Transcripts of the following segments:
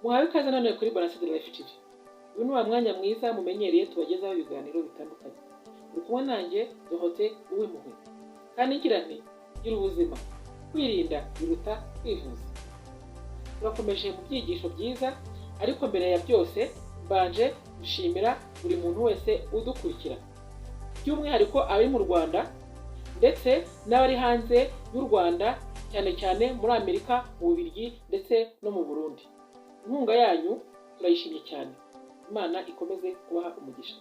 Muhawe ikaze nanone kuri Balanced Life TV. Uyu ni wa mwanya mwiza mumenyereye tubagezaho ibiganiro bitandukanye. Uri kumwe nanjye Dorothée Uwimpuhwe. Kandi ngira nti gira ubuzima, kwirinda biruta kwivuza. Turakomeje mu byigisho byiza, ariko mbere ya byose mbanje gushimira buri muntu wese udukurikira, by'umwihariko abari mu Rwanda ndetse n'abari hanze y'u Rwanda, cyane cyane muri Amerika, mu Bubiligi ndetse no mu Burundi. Inkunga yanyu turayishimye cyane. Imana ikomeze kubaha umugisha.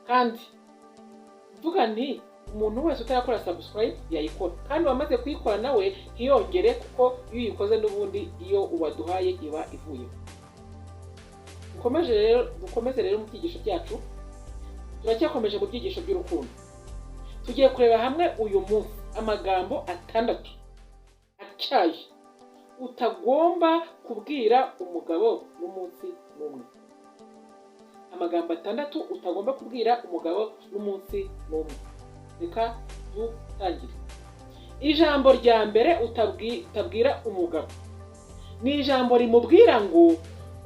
Kandi mvuga nti umuntu wese utarakora subscribe yayikora, kandi wamaze kuyikora nawe ntiyongere, kuko iyo uyikoze n'ubundi iyo uwaduhaye iba ivuyeho. Dukomeze rero mu byigisho byacu. Turacyakomeje mu byigisho by'urukundo. Tugiye kureba hamwe uyu munsi amagambo 6 atyaye utagomba kubwira umugabo n'umunsi n'umwe. Amagambo 6 utagomba kubwira umugabo n'umunsi n'umwe. Reka dutangire. Ijambo rya mbere utabwira umugabo ni ijambo rimubwira ngo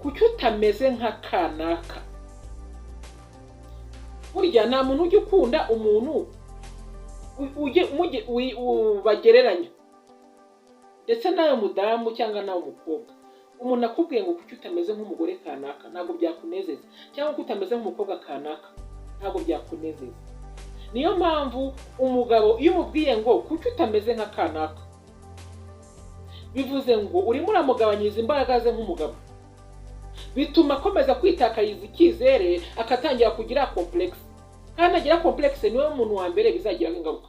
kuki utameze nka kanaka. Burya nta muntu ujya ukunda umuntu bagereranya, ndetse nawe mudamu cyangwa nawe umukobwa. Umuntu akubwiye ngo kuki utameze nk'umugore kanaka, ntabwo byakunezeza, cyangwa kuki utameze nk'umukobwa kanaka, ntabwo byakunezeza. Niyo mpamvu umugabo iyo umubwiye ngo kuki utameze nka kanaka, bivuze ngo urimo uramugabanyiriza imbaraga ze nk'umugabo, bituma akomeza kwitakariza icyizere, akatangira kugira complexe. Kandi agira complexe niwe muntu wa mbere bizagiraho ingaruka.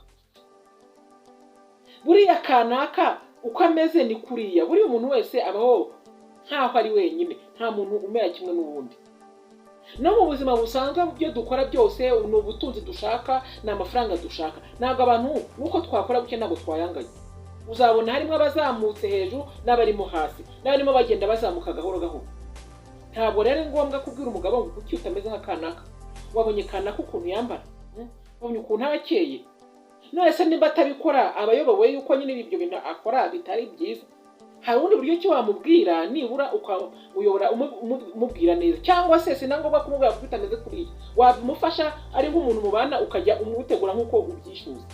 Buriya kanaka uko ameze ni kuriya. Buriya umuntu wese abaho nkaho ari wenyine, nta muntu umera kimwe n'uwundi. No mu buzima busanzwe ibyo dukora byose ni ubutunzi dushaka, ni amafaranga dushaka. Ntabwo abantu nuko twakora gutya ntabwo twayanganya. Uzabona harimo abazamutse hejuru n'abarimo hasi, n'abarimo bagenda bazamuka gahoro gahoro. Ntabwo rero ari ngombwa kubwira umugabo ngo kuki utameze nka kanaka. Wabonye kanaka ukuntu yambara, wabonye ukuntu aba akeye. None se nimba atabikora aba ayobewe yuko nyine ibyo bintu akora bitari byiza? Hari ubundi buryo ki wamubwira, nibura ukamuyobora umubwira neza, cyangwa se si na ngombwa kumubwira kuko utameze kuriya. Wamufasha ari nk'umuntu mubana, ukajya umutegura nk'uko ubyishyuza.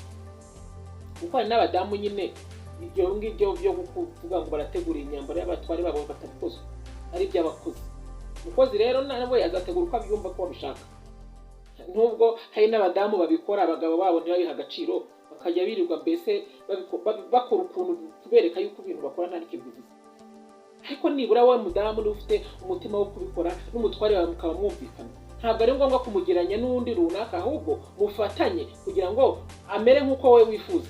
Kuko hari n'abadamu nyine ibyo ngibyo byo kuvuga ngo barategura imyambaro y'abatware babo batabikozwe, ari iby'abakozi. Umukozi rero nawe azategura uko abyumva ko abishaka. Nubwo hari n'abadamu babikora abagabo babo ntibabihe agaciro, bakajya birirwa mbese bakora ukuntu kubereka yuko ibintu bakora nta n'icyo bivuze. Ariko nibura wowe mudamu niba ufite umutima wo kubikora n'umutware wawe mukaba mwumvikana, ntabwo ari ngombwa kumugereranya n'undi runaka, ahubwo mufatanye kugira ngo amere nk'uko wowe wifuza.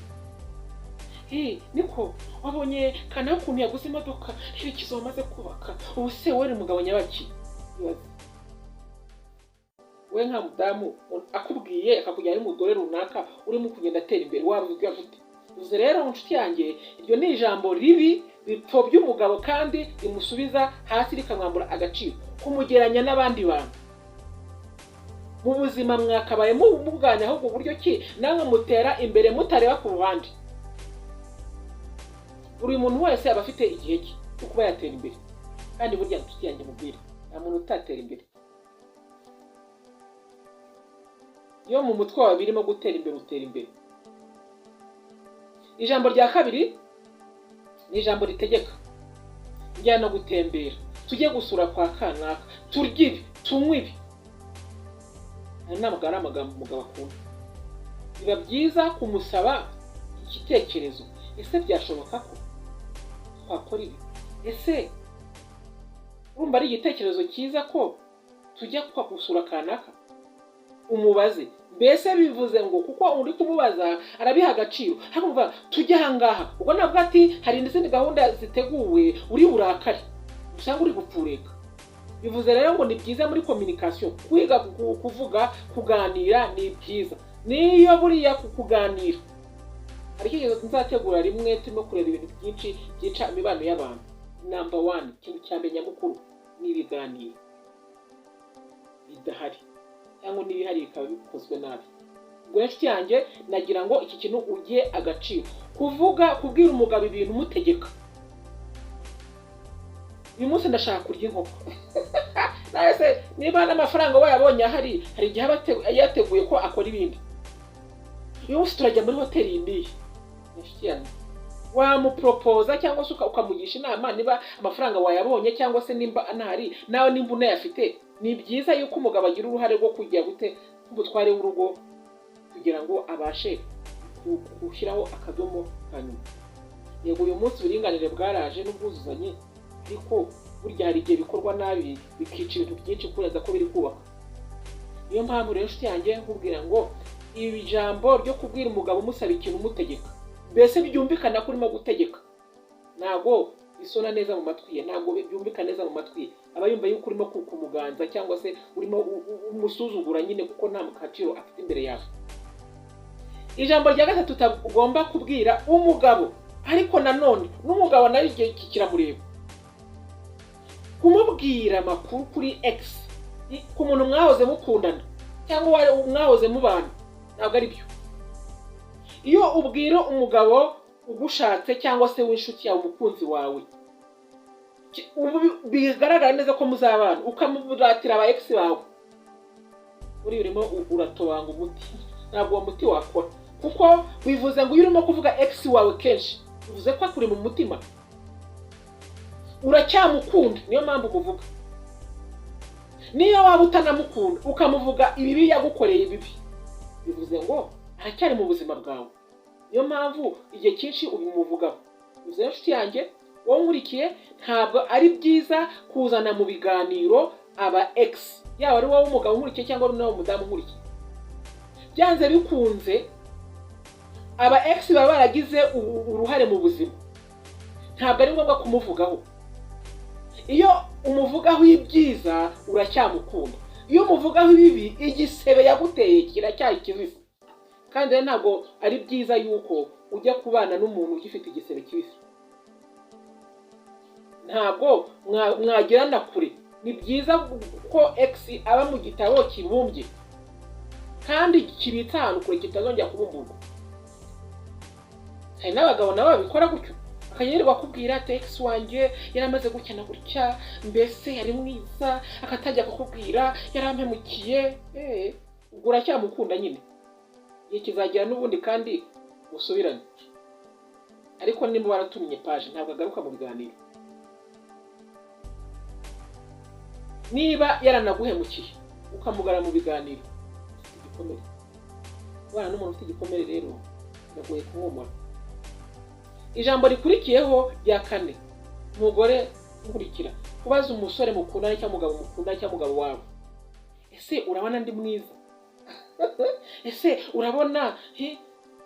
Niko wabonye kanaka ukuntu yaguze imodoka, reba ikizu wamaze kubaka, ubu se wowe uri umugabo nyabaki? We nka mudamu akubwiye akakujyana n'umugore runaka urimo kugenda atera imbere, wabivuga gute? Uzi rero inshuti yanjye, iryo ni ijambo ribi ripfobya umugabo kandi rimusubiza hasi, rikamwambura agaciro, kumugeranya n'abandi bantu. Mu buzima mwakabaye muganira ahubwo uburyo ki namwe mutera imbere mutareba ku ruhande. Buri muntu wese aba afite igihe cye cyo kuba yatera imbere, kandi burya inshuti yanjye mubwira, nta muntu utatera imbere. Iyo mu mutwe wawe birimo gutera imbere, utera imbere. Ijambo rya kabiri ni ijambo ritegeka. Njyana gutembera, tujye gusura kwa kanaka, turye ibi, tunywe ibi. Aya ntabwo ari amagambo umugabo akunda. Biba byiza kumusaba igitekerezo. Ese byashoboka ko twakora ibi? Ese urumva ari igitekerezo cyiza ko tujya gusura kanaka? Umubaze. Mbese bivuze ngo kuko uri kumubaza arabiha agaciro, hakumva tujye ahangaha, ubwo nabwo ati hari izindi gahunda ziteguwe, uri burakare usanga uri gupfureka. Bivuze rero ngo ni byiza muri communication kwiga kuvuga, kuganira ni byiza. Niyo buriya kuganira hari ikigezo nzategura rimwe, turimo kureba ibintu byinshi byica imibano y'abantu. Number 1, ikintu cya mbere nyamukuru ni ibiganiro bidahari, cyangwa n'ibihari bikaba bikozwe nabi. Ubwo inshuti yanjye nagira ngo iki kintu ugihe agaciro, kuvuga, kubwira umugabo ibintu umutegeka. Uyu munsi ndashaka kurya inkoko. Nawe se niba n'amafaranga wayabonye ahari, hari igihe aba yateguye ko akora ibindi. Uyu munsi turajya muri hoteli iyi n'iyi. Inshuti yanjye, wamuporopoza cyangwa se ukamugisha inama niba amafaranga wayabonye cyangwa se nimba anahari. Nawe nimba unayafite, ni byiza yuko umugabo agira uruhare rwo kujya gute nk'umutware w'urugo kugira ngo abashe gushyiraho akadomo ka nyuma. Yego, uyu munsi uburinganire bwaraje n'ubwuzuzanye, ariko burya hari igihe bikorwa nabi bikica ibintu byinshi kurenza ko biri kubaka. Niyo mpamvu rero, inshuti yanjye, nkubwira ngo iri jambo ryo kubwira umugabo umusaba ikintu, umutegeka, mbese byumvikana ko urimo gutegeka, ntabwo bisona neza mu matwi ye, ntabwo byumvikana neza mu matwi ye. Aba yumva yuko urimo kumuganza cyangwa se urimo umusuzugura nyine, kuko nta gaciro afite imbere yawe. Ijambo rya gatatu utagomba kubwira umugabo, ariko nanone n'umugabo nawe igihe kiramureba, kumubwira amakuru kuri ex, ku muntu mwahoze mukundana cyangwa mwahoze mubana, ntabwo ari byo. Iyo ubwira umugabo ugushatse cyangwa se w'inshuti yawe, umukunzi wawe, ubu bigaragara neza ko muzabana, ukamuratira aba ex bawe, uri urimo uratobanga umuti. Ntabwo uwo muti wakora, kuko bivuze ngo iyo urimo kuvuga ex wawe kenshi, bivuze ko akuri mu mutima, uracyamukunda, niyo mpamvu umuvuga. Niyo waba utanamukunda, ukamuvuga ibibi yagukoreye bibi, bivuze ngo aracyari mu buzima bwawe, niyo mpamvu igihe cyinshi ubimuvugaho. Bivuze rero, inshuti yanjye, wowe nkurikiye, ntabwo ari byiza kuzana mu biganiro aba ex, yaba ari wowe umugabo nkurikiye cyangwa ari nawe umudamu nkurikiye. Byanze bikunze aba ex baba baragize uruhare mu buzima, ntabwo ari ngombwa kumuvugaho. Iyo umuvugaho ibyiza, uracyamukunda. Iyo umuvugaho ibibi, igisebe yaguteye kiracyari kibisi. Kandi rero ntabwo ari byiza yuko ujya kubana n'umuntu ugifite igisebe kibisi, ntabwo mwagirana kure. Ni byiza ko ex aba mu gitabo kibumbye kandi kibitse ahantu kure, kitazongera kubumburwa. Hari n'abagabo nabo babikora gutyo, akajya yirirwa akubwira ati: "Ex wanjye yari amaze gutya na gutya, mbese yari mwiza," akatajya kukubwira yarampemukiye. Ubwo uracyamukunda nyine, igihe kizagera n'ubundi kandi musubirane. Ariko nimba waratumye page, ntabwo agaruka mu biganiro. Niba yaranaguhemukiye ukamugara mu biganiro, ufite igikomere. Kubana n'umuntu ufite igikomere rero biragoye kumwomora. Ijambo rikurikiyeho rya kane, umugore nkurikira, kubaza umusore mukundana cyangwa umugabo mukundana cyangwa umugabo wawe: "Ese urabona ndi mwiza? Ese urabona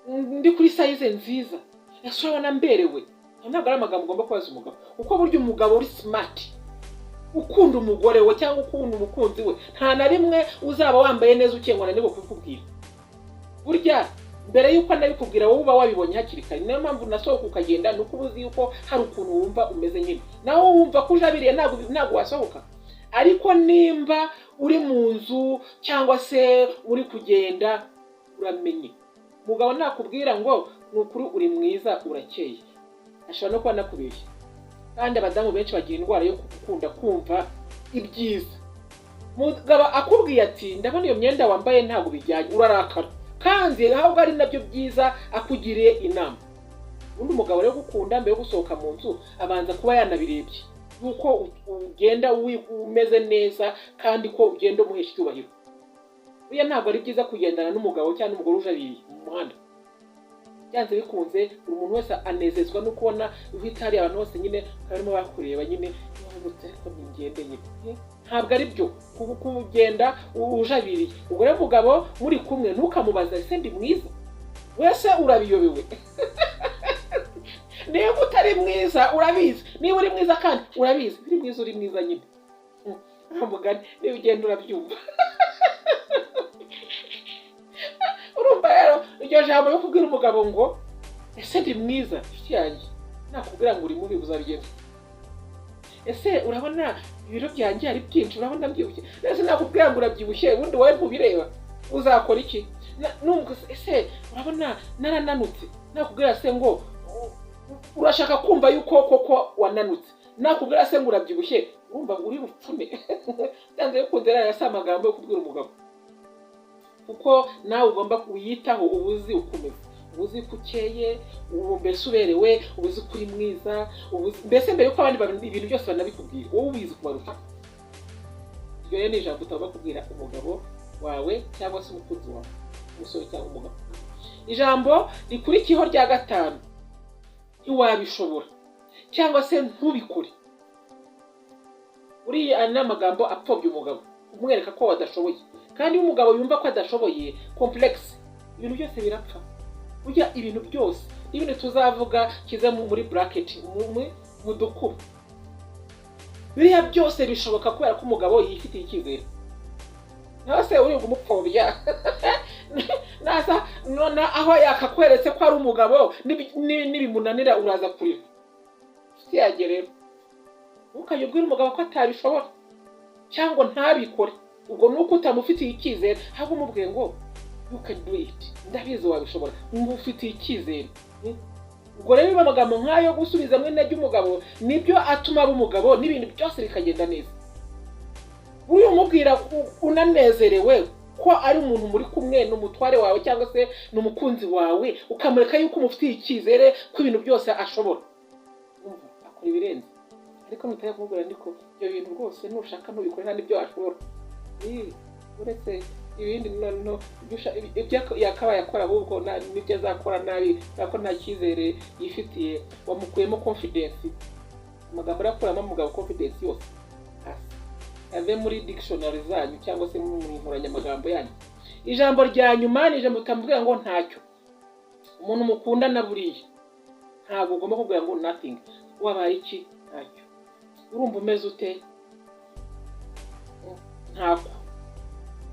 ndi kuri size nziza? Ese urabona mberewe?" Ayo ntabwo ari amagambo ugomba kubaza umugabo, kuko burya umugabo uri smart, ukunda umugore we cyangwa ukunda umukunzi we, nta na rimwe uzaba wambaye neza ukengwa ananirwa kubikubwira. Burya mbere y'uko anabikubwira, wowe uba wabibonye hakiri kare. Niyo mpamvu unasohoka ukagenda, ni uko uba uzi yuko hari ukuntu wumva umeze nyine. Nawe wumva ko ujabiriye, ntabwo wasohoka. Ariko nimba uri mu nzu cyangwa se uri kugenda, uramenye umugabo nakubwira ngo ni ukuri uri mwiza, urakeye, ashobora no kuba anakubeshya. Kandi abadamu benshi bagira indwara yo gukunda kumva ibyiza. Umugabo akubwiye ati: "Ndabona iyo myenda wambaye ntabwo bijyanye," urarakara, kandi ahubwo ari nabyo byiza akugiriye inama. Ubundi umugabo rero gukunda, mbere yo gusohoka mu nzu abanza kuba yanabirebye yuko ugenda umeze neza kandi ko ugenda umuhesha icyubahiro. Buriya ntabwo ari byiza kugendana n'umugabo cyangwa n'umugore ujabiriye mu muhanda. Byanze bikunze buri muntu wese anezezwa no kubona uhita hari abantu bose nyine barimo bakureba nyine, ariko ningende nyine. Ntabwo ari byo kugenda ujabiriye. Ubwo rero umugabo muri kumwe, ntukamubaze: "Ese ndi mwiza?" Wese urabiyobewe. Niba utari mwiza urabizi, niba uri mwiza kandi urabizi. Uri mwiza, uri mwiza nyine. Mugani niba ugenda urabyumva. Urumva rero iryo jambo yo kubwira umugabo ngo: "Ese ndi mwiza?" Inshuti yanjye, nakubwira ngo uri mubi, uzabigenza? "Ese urabona ibiro byanjye ari byinshi? Urabona mbyibushye?" Ese nakubwira ngo urabyibushye, ubundi wowe ntubireba, uzakora iki? Numva "Ese urabona narananutse?" Nakubwira se ngo urashaka kumva yuko koko wananutse? Nakubwira se ngo urabyibushye, urumva ngo uri bupfume. Byanze bikunze rero si amagambo yo kubwira umugabo, kuko nawe ugomba kuyitaho. Uba uzi uko umeze, uba uzi ko ukeye, ubu mbese uberewe, uba uzi ko uri mwiza, mbese mbere yuko abandi ibintu byose banabikubwira, wowe ubizi kubarusha. Iryo rero ni ijambo utagomba kubwira umugabo wawe cyangwa se umukunzi wawe, umusore cyangwa umugabo. Ijambo rikurikiyeho rya gatanu: "Ntiwabishobora" cyangwa se "Ntubikore". Uriya ni amagambo apfobya umugabo, umwereka ko wadashoboye. Kandi iyo umugabo yumva ko adashoboye, complex, ibintu byose birapfa. Burya ibintu byose n'ibintu tuzavuga kiza muri bracket, mu dukubo, biriya byose bishoboka kubera ko umugabo yifitiye icyizere. Nawe se uri umupfobya, naza none aho yakakweretse ko ari umugabo, nibimunanira uraza kurira. Inshuti yanjye rero, ntukajye ubwira umugabo ko atabishobora cyangwa ntabikore. Ubwo ni uko utamufitiye icyizere. Ahubwo umubwiye ngo "You can do it, ndabizi wabishobora, ngufitiye icyizere." Ubwo rero niba amagambo nk'ayo gusubizamo intege umugabo, nibyo atuma aba umugabo n'ibintu byose bikagenda neza. Buriya umubwira unanezerewe ko ari umuntu muri kumwe, ni umutware wawe cyangwa se ni umukunzi wawe, ukamureka yuko umufitiye icyizere ko ibintu byose ashobora, umva akora ibirenze. Ariko nutajya kumubwira niko ibyo bintu rwose, nushaka ntubikore, nta n'ibyo washobora. Uretse ibindi noneho ibyo yakabaye akora, ahubwo n'ibyo azakora nabi kubera ko nta cyizere yifitiye, wamukuyemo confidence. Amagambo arakuramo umugabo confidence yose hasi, ave muri dictionary zanyu cyangwa se mu nkoranyamagambo yanyu. Ijambo rya nyuma ni ijambo utamubwira ngo "Ntacyo". Umuntu mukundana buriya ntabwo ugomba kubwira ngo "Nothing". Wabaye iki? Ntacyo. Urumva umeze ute? Ntako.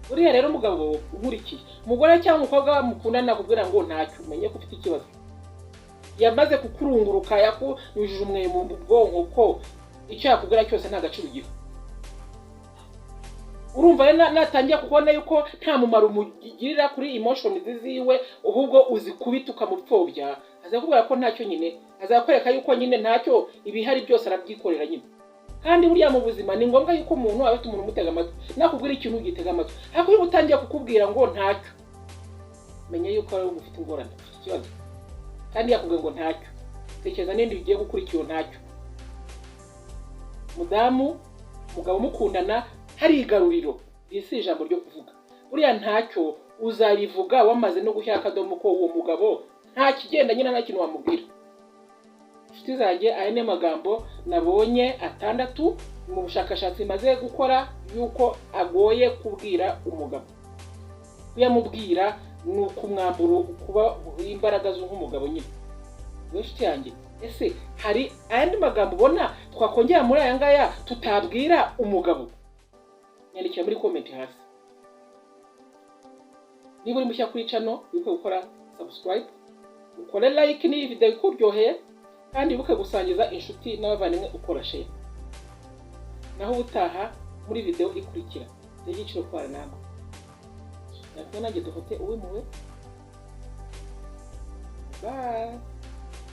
Buriya rero umugabo nkurikiye, umugore cyangwa umukobwa mukundana akubwira ngo "Ntacyo", umenye ko ufite ikibazo. Yamaze kukurunguruka, yakunyujije umweyo mu bwonko ko icyo yakubwira cyose nta gaciro ugira. Urumva rero natangiye kubona yuko nta mumaro umugirira kuri emotions ziwe, ahubwo uzikubita ukamupfobya, azakubwira ko ntacyo nyine, azakwereka yuko nyine ntacyo, ibihari byose arabyikorera nyine. Kandi buriya mu buzima ni ngombwa yuko umuntu aba afite umuntu umutega amatwi. Nakubwira ikintu ugitega amatwi, ariko iyo utangiye kukubwira ngo "Ntacyo", menya yuko ari ufite ingorane, ufite ikibazo. Kandi yakubwiye ngo "Ntacyo", tekereza n'ibindi bigiye gukurikira "Ntacyo". Mudamu, umugabo mukundana, hari igaruriro. Iri si ijambo ryo kuvuga. Buriya "Ntacyo" uzarivuga wamaze no gushyira akadomo ko uwo mugabo nta kigenda nyine, nta kintu wamubwira. Inshuti zanjye, aya ni amagambo nabonye atandatu mu bushakashatsi maze gukora yuko agoye kubwira umugabo. Kuyamubwira ni ukumwambura kuba imbaraga z'umugabo nyine. Wowe inshuti yanjye, ese hari ayandi magambo ubona twakongera muri aya ngaya tutabwira umugabo? Nyandikira muri comment hasi. Niba uri mushya kuri channel, wibuke gukora subscribe, ukore like n'iyi video ikuryoheye, kandi wibuke gusangiza inshuti n'abavandimwe, ukora share. Naho ubutaha muri video ikurikira. Ni igiciro kubana namwe, natwe nanjye duhote uwimpuhwe. Bye.